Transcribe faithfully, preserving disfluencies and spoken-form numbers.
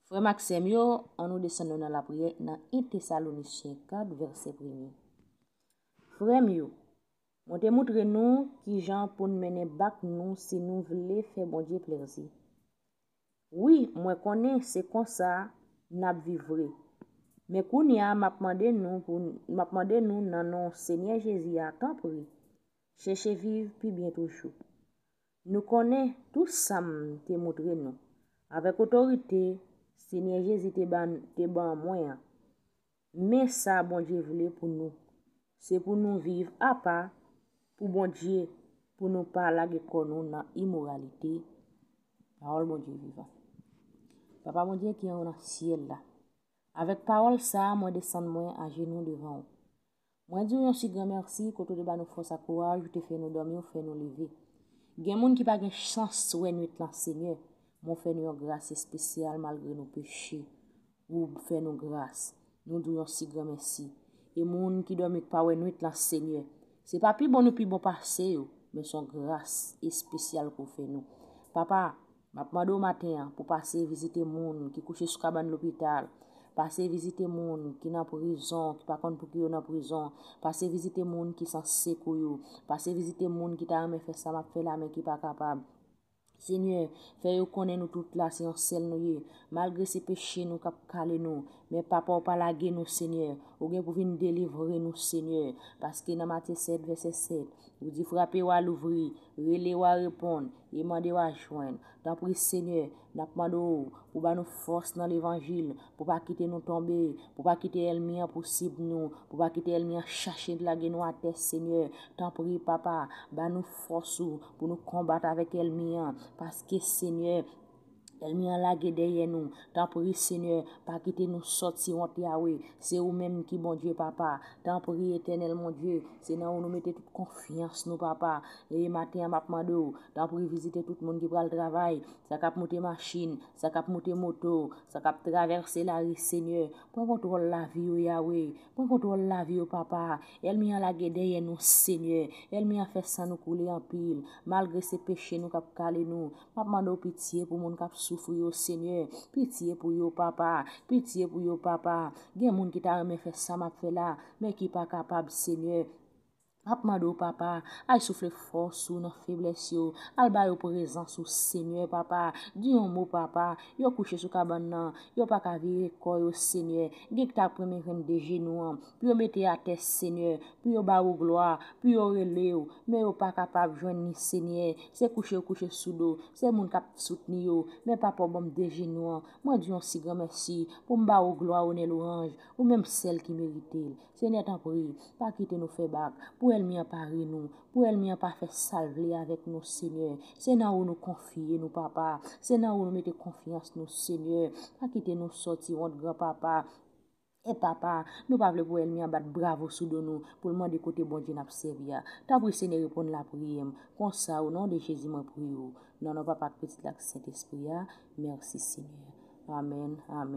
Frè m ak sè m yo, ann nou desann nou nan lapriyè nan en Tesalonisyen kat, vèsè premye. Frè m yo, mwen te moutre nou kijan pou n mennen bak nou si nou vle fè Bondye plezi. Wi, mwen konnen se konsa n ap viv vre. Men kounye a, m ap mande nou pou, m ap mande nou nan non Senyè Jezi a, tanpri, chèche viv pi byen toujou. Nou konnen tout sa m te moutre nou, avèk otorite Senyè Jezi te ban, te ban mwen an. Men sa Bondye vle pou nou, se pou nou viv apa pou Bondye, pou nou pa lage kò nou nan imoralite. Pawòl Bondye vivan. Papa Bondye ki anwo nan syèl la, avèk pawòl sa a, mwen desann mwen ajenou devan w. Mwen di w yon si gran mèsi kote w te ba nou fòs ak kouraj, ou te fè nou dòmi, ou fè nou leve. Gen moun ki pa gen chans wè nwit lan, Senyè, men w fè nou yon gras espesyal malgre nou peche. Ou fè nou gras. Nou di w yon si gran mèsi. E moun ki dòmi k pa wè nwit lan, Senyè, se pa pi bon nou pi bon pase yo, men se yon gras espesyal ke w fè nou. Papa, m ap mande w maten an pou pase vizite moun ki kouche sou kabann lopital, pase vizite moun ki nan prizon, ki pa konn pou ki yo nan prizon, pase vizite moun ki san sekou yo, pase vizite moun ki ta renmen fè sa m ap fè la men ki pa kapab. Senyè, fè yo konnen nou tout la se yon sèl nou ye. Malgre se peche nou k ap kale nou, men Papa w pa lage nou, Senyè. Ou gen pou vin delivre nou, Senyè. Paske nan Matye sèt, vèsè sèt, ou di, frape w a louvri, rele w a reponn, e mande w a jwenn. Tanpri, Senyè, n ap mande w pou ba nou fòs nan levanjil, pou pa kite nou tonbe, pou pa kite ènmi an pousib nou, pou pa kite ènmi an chache lage nou atè, Senyè. Tanpri, Papa, ba nou fòs ou pou nou konbat avèk ènmi an, paske, Senyè, ènmi an lage dèyè nou. Tanpri, Senyè, pa kite nou sòti wont, Yawe. Se ou menm ki Bondye, Papa. Tanpri, Etènèl Bondye, se nan ou nou mete tout konfyans nou, Papa. E maten an, m ap mande w, tanpri, vizite tout moun ki pral travay, sa k ap moute machin, sa k ap moute moto, sa k ap travèse lari, Senyè. Pran kontwòl lavi yo, Yawe. Pran kontwòl lavi yo, Papa. Ènmi an lage dèyè nou, Senyè. Ènmi an fè san nou koule anpil. Malgre se peche nou k ap kale nou, m ap mande w pitye pou moun k ap soufri yo, Senyè. Pitye pou yo, Papa. Pitye pou yo, Papa. Gen moun ki ta renmen fè sa m ap fè la, men ki pa kapab, Senyè. M ap mande w, Papa, al soufle fòs ou nan feblès yo, al ba yo prezans ou, Senyè, Papa. Di yon mo, Papa. Yo kouche sou kabann nan, yo pa ka vire kò yo, Senyè. Gen ki ta ap renmen jwenn de jenou an pou yo mete atè, Senyè, pou yo ba ou glwa, pou yo rele w, men yo pa kapab jwenn ni, Senyè. Se kouche yo kouche sou do, se moun k ap soutni yo, men Papa w ban m de jenou an. Mwen di yon si gran mèsi pou m ba ou glwa, onè, lwanj, ou menm sèl ki merite l. Senyè, tanpri, pa kite nou fè bak, pou ènmi an pa ri nou, pou ènmi an pa fè sa l vle avèk nou, Senyè. Se nan ou nou konfye nou, Papa. Se nan ou nou mete konfyans nou, Senyè. Pa kite nou sòti wont, Gran Papa. E Papa, nou pa vle pou ènmi an bat bravo sou do nou, pou l mande kote Bondye n ap sèvi a. Tanpri, Senyè, reponn lapriyè m. Konsa, o non de Jezi, mwen priye w. Nan non Papa ak Pitit la ak Sentespri a. Mèsi, Senyè. Amèn, amèn.